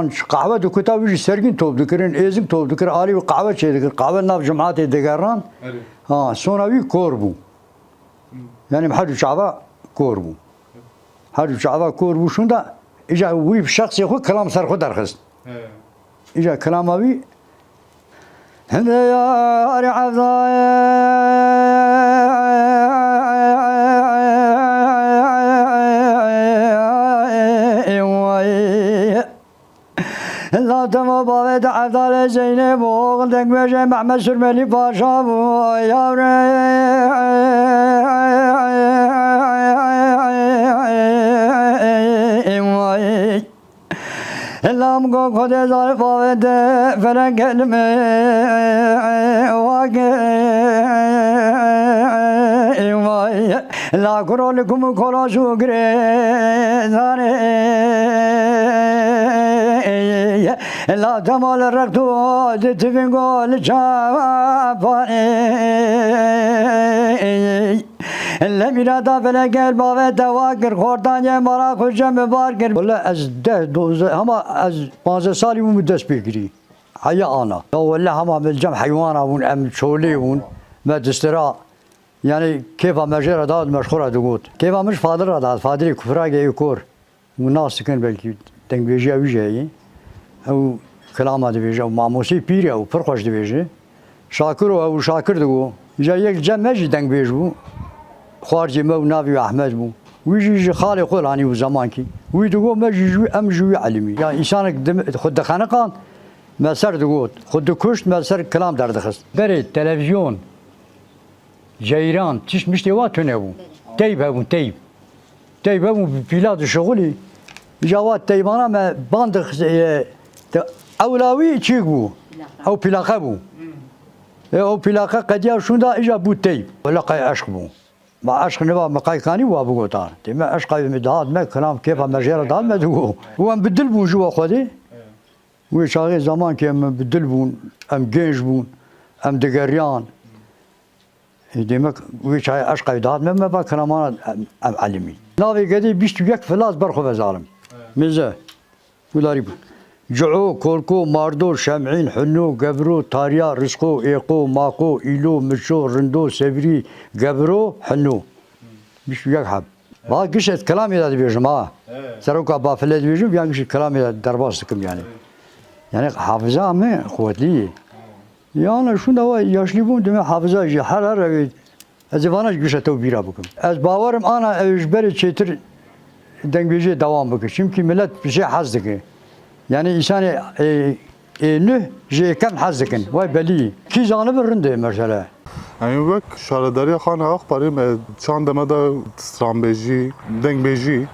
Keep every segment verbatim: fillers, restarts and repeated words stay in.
Qehwe dikuta, wî jî sergîn top dikirin, êzik top dikir, alî wî qehwe çêdikir, qehwe nav cimatê digeran. Erê. Ha, sona wî kor bû. Hmm. Yani her du çava kor bû. Her du çava kor bû şûnda, îca wî bi şexsê xwe kilam ser xwe derxist. He. Îca kilama wî, hinde yarê evdayê. La dema bavê de Evdalê Zeynê bû, dengbêjê Mehmed Surmelî Paşa bû, yavre. Lam go Xwedê zarif bavê de, felek elime wake. La kuro li kum û kola şû girê zarê. La dema li rexto di tivin go li çapanê. Le mîrada felek el bavê te wa kir, xortan ye mara xwe cem bar kir. Wele ez deh, dozdeh, hema ez panzdeh salî bûm dest pê kirî. Heya ana. Ya wele hema min cem heywana bûn, em çolê bûn. Me distira Yani kêfa me jê re dihat, me ji xwe re digot. Kêfa min ji Fadil re dihat, Fadilê Kufragê yê kor. Hûn nas dikin belkî, dengbêjiya wî jî heye. Ew kilama dibêje, ew mamosteyê pîr e, ew pir xweş dibêje. Şakir û ew Şakir digo. Îca yek cem me jî dengbêj bû. Xwarcê me û navê wî Ehmed bû. Wî jî ji xalê xwe lanî bû zemankî. Wî digo me jî ji wî, em ji wî elimî. Ya însanek dim-, xwe dixeniqand, me ser digot. Xwe dikuşt, me ser kilam derdixist. Berê televîzyon, ceyran, tişt miştê wa tune bû. Teyb hebûn, teyb. Teyb hebûn, bi pîla dişixulî. Îca wa teybana me band dix-, e, te-, ewla wî çîk bû. Ew pîlaqe bû. E, ew pîlaqe qediya şûnda îca bû teyb. Wele qey eşq bû. Ma eşq niva me qey kanî wa bigota. Dê me eşqa wî me dihat me, kilam kêfa me jê re dihat me digo. Û em bi dil bûn ji we Xwedê. Wê çaxê zemankê em bi dil bûn, em genç bûn, em digeriyan. Ê, demek wê çaxê eşqa wî dihat me, me va kilamana em, em elimî. Navê gedê bîst û yek filas ber xwe ve zalim. Mêze. Gudarî bû. Ciho, Korko, Mardo, Şem'în, Hino, Gevro, Tarya, Rizqo, Êqo, Maqo, Îlo, Miço, Rindo, Sevrî, Gevro, Hino. Bîst û yek heb. Va giş ez kilamê de dibêjim ha. Evet. Seroka bafile dibêjim, yan giş kilamê de derbas dikim yani. Evet. Yani hafiza me quwetlî ye. Evet. Yani şunda wa yaşlî bûm, dime hafiza jî her her ev Ez ê vana ji gişa te bîra bikim. Ez bawerim ana ew ji berê çêtir dengbêjiyê dewam bike. Çimkî milet ji hez dike. Yani însanê, ê, ê nuh ji ê kevn hez dikin. Way belî. Kî zanibe rind e mesele. Em wek şaredariya Xana Axparê me çanda me de stranbêjî, dengbêjî,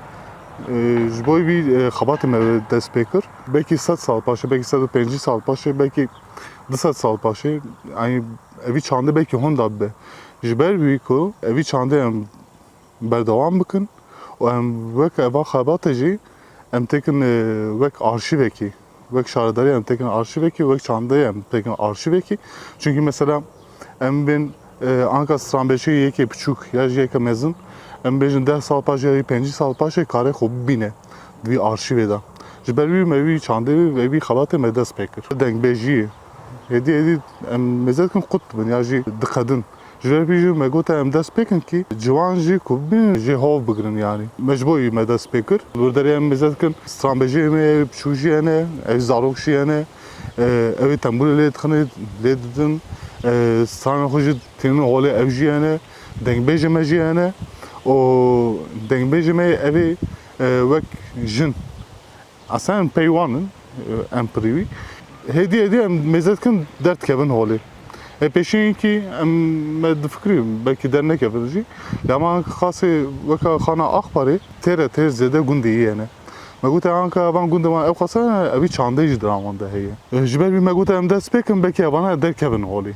e, ji bo vî, e, xebatê me dest pê kir. Belkî sed sal paşê, belkî sed û pêncî sal paşê, belkî du sed sal paşê, yani evî çandê belkî honda bibe. Ji ber wî ku evî çandê em berdewam bikin û em wek eva xebate jî em têkin, e, wek arşîvekî, wek şaredarî em têkin arşîvekî, wek çandeyê em têkin arşîvekî. Çunkî mesela em bên, e, anka stranbêjê yekê piçûk ya jî yeke mezin, em bêjin deh sal paşê ya jî pêncî sal paşê karê xwe bibîne di vî arşîvê de. Ji ber wî me wî çandê wî ve wî xebatê me dest pê kir. Dengbêjiyê. Hêdî hêdî em mêze dikin qut dibin ya jî diqedin. Ji ber vî jî me gote em dest pê kin kî ciwan jî ku bibînin jê hov bigirin yanî. Me ji bo wî me dest pê kir. Li wir derê em mêze dikin stranbêjiyê me yê piçûk jî hene, ev zarok jî hene. E, ew ê tembûrê lê dixin, lê didin. E, stranên xwe jî tînin holê ev jî hene. Dengbêjê me jî hene. Û dengbêjê me yê ev ê, e, wek jin. Esen peywan in, em pirî wî. Hêdî hêdî em mêze dikin derdikevin holê. Ê pêşîn kî em me difikirî belkî dernekevin jî. Lê hema xasê weka Xana Axparê têre têr zêde gundê yê ne. Me gote anka evan gundê wan ew xasa evî çandê jî di wan de heye. Ji ber wî me gote em dest pê kin belkî evana derkevin holê.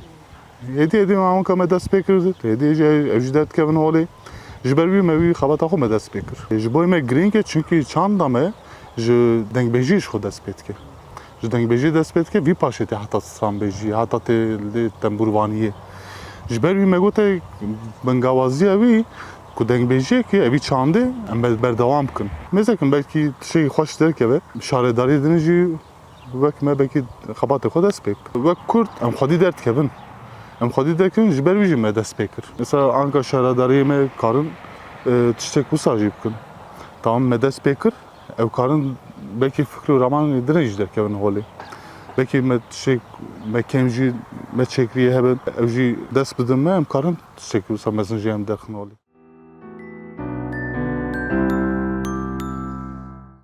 Hêdî hêdî me anka me dest pê kir, hêdî jî ev jî derdikevin holê. Ji ber wî me wî xebata xwe me dest pê kir. Ji bo me girîng e, çunkî çanda me ji dengbêjiyê ji xwe dest pê dike. Ji dengbêjiyê dest pê dike, vî paşê tê heta stranbêjiyê, heta tê lê tembûrvaniyê. Ji ber wî me gote bingawaziya wî Ku dengbêjiyekî evî çandê em ber-, berdewam bikin. Mêzekin belkî tiştekî xweş derkeve, şaredariyê din jî wek me belkî xebatê xwe dest pê bike. Wek Kurd em xwedî derdikevin. Em xwedî derkevin, ji ber wî jî me dest pê kir. Mesela anka şaredariyê me karin, e, tiştek wisa jî bikin. Tamam, me dest pê kir, ew karin belkî fikr û ramanê din jî derkevin holê. Belkî me tiştek, me kêm jî me çêkiriyê hebe, ew jî dest bidin me, em karin tiştek wisa mezin jî em derxin holê.